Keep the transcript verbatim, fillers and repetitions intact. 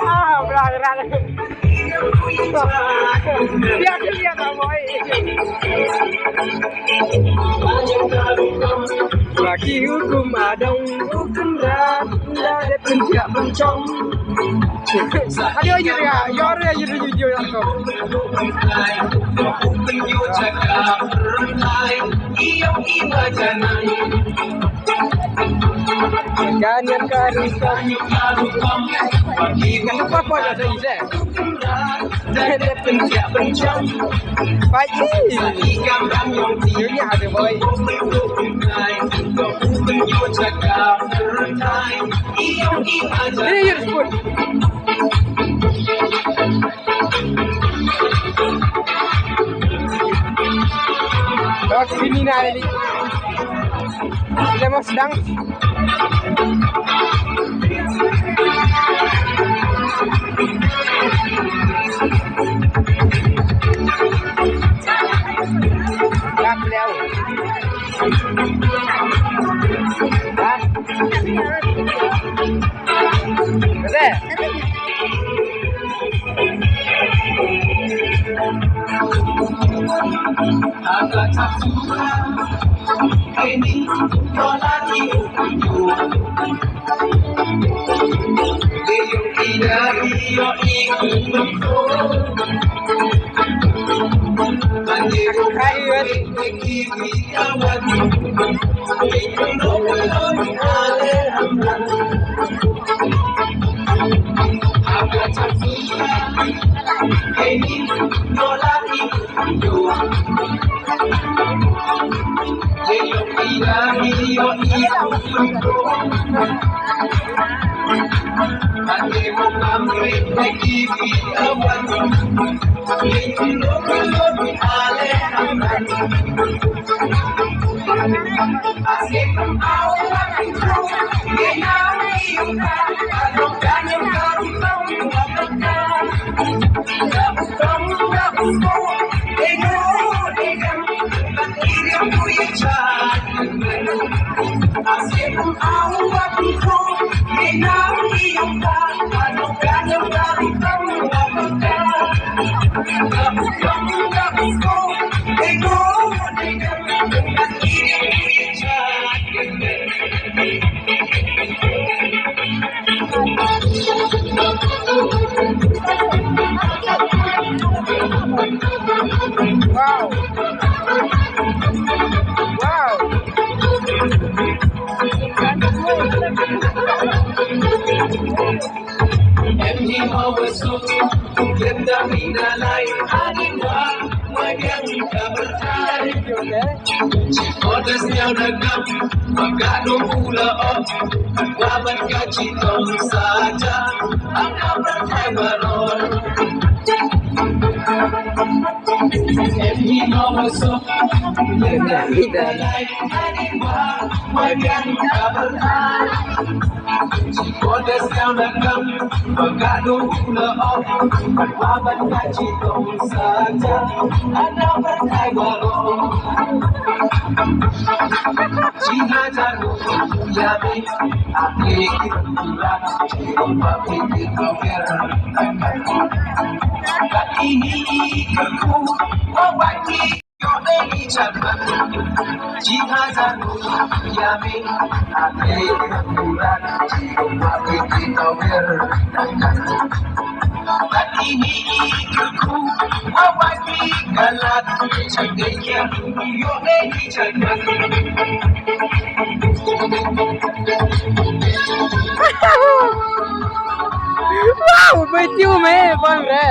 Ah, belah gerak. Dia tu dia tak boy. Bagi hukum adong hukum rat, nda dep pyntiah pynchong. Adio ayo ya, yor ya, yor video ya ko. Kan yang kari kan. Yang apa pun ada ide. Pagi. Ini ada boy. Ini yang sebut. Bak sini na ini. Sila mo sedang. Dah beliau. Dah. Dah. Wow. Wow. Wow, beti me bang re.